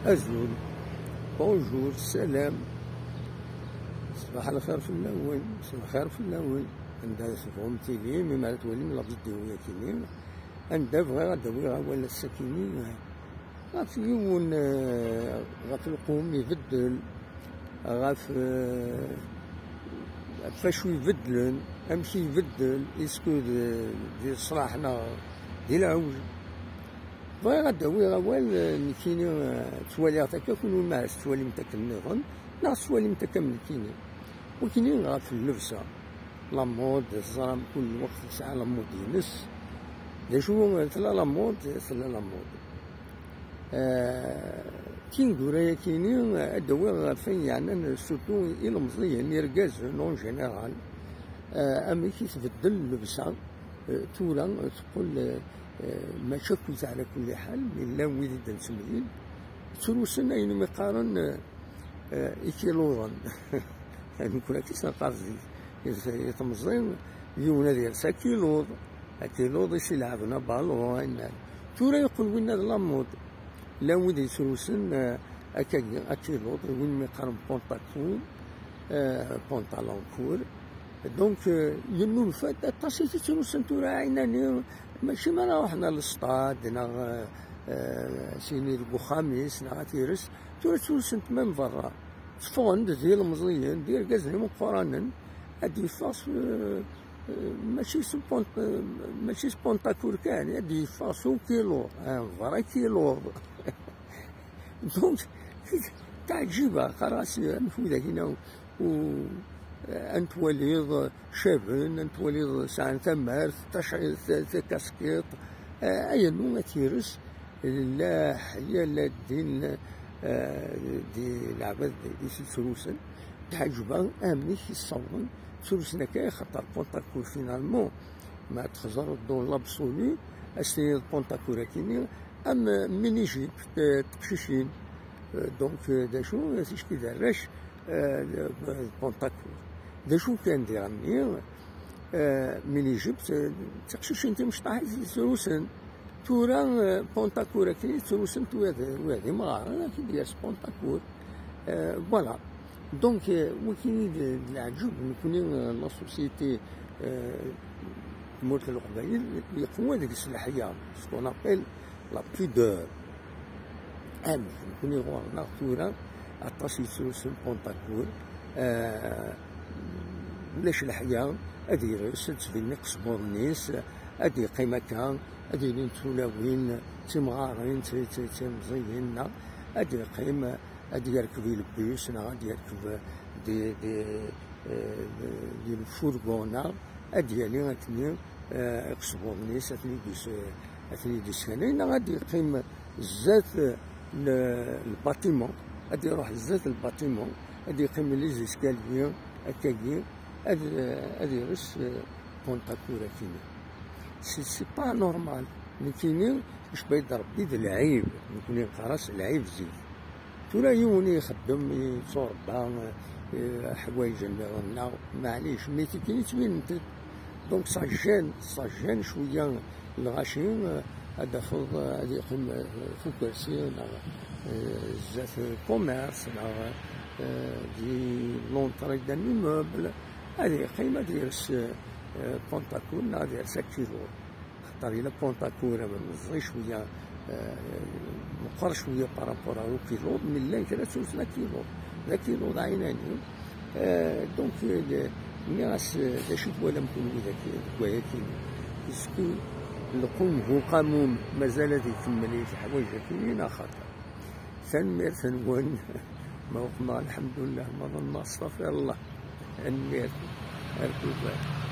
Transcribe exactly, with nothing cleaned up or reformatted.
Azul. Bonjour, salam. Ṣbaḥ lxir fell-awen, ṣbaḥ lxir fell-awen. Anda ara tebɣum tilim, mi ara twalim la vidéo-yakini, anda bɣiɣ ad d-awiɣ awal ass-akini, ɣef yiwen, eh, ɣef lqum ibeddel, ɣef, eh, ɣef wacu ibeddlen, amek ibeddel, est-ce que d, d ṣṣlaḥ neɣ d lɛewj. Bɣiɣ ad d-awiɣ awal, eh, nekkini, eh, ttwaliɣ-t akka, kunwi ma tettwalim-t akken nniḍen, neɣ tettwalim-t akka am nekkini. Wakini ɣef llebsa, la mode, teẓram kul lweqt yesɛa la mode-ines. D acu, eh, tella la mode, tella la mode. Eh, tineggura-yakini, eh, ad d-awiɣ ɣef wayen yeɛnan surtout ilemẓiyen, irgazen en général, eh, amek i tbeddel llebsa, eh, tura, eh, teqqel, eh, eh, mačči akkit ɛla kulli ḥal, mi llan wid i d-nettemlil, ttrusen ayen umi qqaren, eh, eh, ikiluḍen. Nekkni akka i s-neqqar zik. I, i temẓi, yiwen ad yers akiluḍ, akiluḍ i s-ileɛben abalun, ayen. Tura yeqqel winna d la mode. Llan wid yettrusen, eh, akkagi, akiluḍ, win mi qqaren pantacourt, eh, pantalon court. Donc, eh, yennulfa-d aṭas i t-ittrusen tura ɛinani, mačči mi ara ruḥen ar lestad, neɣ, eh, eh, sini deg uxxam-is, neɣ ad t-ires, tura ttrusen-t même berra. Tteffɣen-d d ilemẓiyen, d irgazen imeqqranen, ad d-yeffeɣ s, eh, eh, mačči s pont-, eh, mačči s pantacourt kan, ad d-yeffeɣ s ukiluḍ, un vrai kiluḍ. Donc, teɛǧibeɣ, qqareɣ-as, amek widak-ina, u, eh, ad n-twaliḍ caben, ad n-twaliḍ sɛan tamart, tac-, ta-, takaskiṭ, eh, ayennu ad t-ires, la ḥya la ddin, eh, di leɛbad i t-ittrusen. Teɛǧeb-aɣ amek i ssawḍen ttrusen akka, axaṭer pantacourt finalement, ma txeẓreḍ dans l'absolu, ad s-tiniḍ pantacourt akini, am mini-jupe, eh, teqcicin. Eh, donc, eh, d acu, ticki d arrac, eh, d, d pantacourt. D acu kan diɣenni, eh, mini-jupe, eh, d tiqcicin timecṭaḥ i ttrusen. Tura, eh, pantacourt akini ttrusen-t wiyaḍ, wiyaḍ imɣaren, ad t-id-yers pantacourt. Eh, voilà. Donc, eh, wagi d, d leɛǧeb, nekkni, eh, la société, eh, tmurt n Leqbayel, yeqwa deg-s leḥya, ce qu'on appelle la pudeur. Amek, nekkni ɣur-neɣ tura aṭas yettrusun pantacourt, eh, ulac leḥya, ad yers, ad d-sbinen iqesburen-is, ad yeqqim akka, ad ilin d tulawin, d timɣarin, d ti-, d ti-, d timẓiyin, neɣ ad yeqqim, ad yerkeb i lebus, neɣ ad yerkeb di, di, eh, di, di lfurgu, neɣ ad yali akken, eh, iqesburen-is, ad ten-id-is-, ad ten-id-iskanay, neɣ ad yeqqim zdat, eh, le, le bâtiment, ad iruḥ zdat le bâtiment, ad yeqqim les escaliers, akkagi, ad, eh, ad ires, eh, pantacourt akini. C'est, c'est pas normal. Nekkini, icba-yi-d Rebbi d lɛib. Nekkni neqqar-as lɛib zik. Tura yiwen i ixeddem, yetturebba, eh, ḥwayeǧ nniḍen, neɣ, maɛlic, mais tikini ttbinent-d. Donc, ça gêne, ça gêne cwiya lɣaci, eh, ad d-tafeḍ, eh, ad yeqqim, eh, f ukersi, neɣ, eh, zdat commerce, neɣ, eh, di l'entrée d'un immeuble, ad yeqqim, ad yers, eh, pantacourt, neɣ ad yers akiluḍ. Axaṭer yella pantacourt meẓẓi cwiya, eh, meqqer cwiya par rapport ar ukiluḍ, mi llan kra ttrusun akiluḍ. D akiluḍ ɛinani. Eh, donc, eh, nniɣ-as, eh, d acu twalam kunwi deg, deg wayaki? Est-ce que lqum bu qamum mazal ad ikemmel i teḥwayeǧ akini neɣ xaṭer? Tanemmirt-nwen. Ma uqmeɣ, lḥemdullah, ma ḍelmeɣ, astaɣfirullah. Tanemmirt. Ar tura.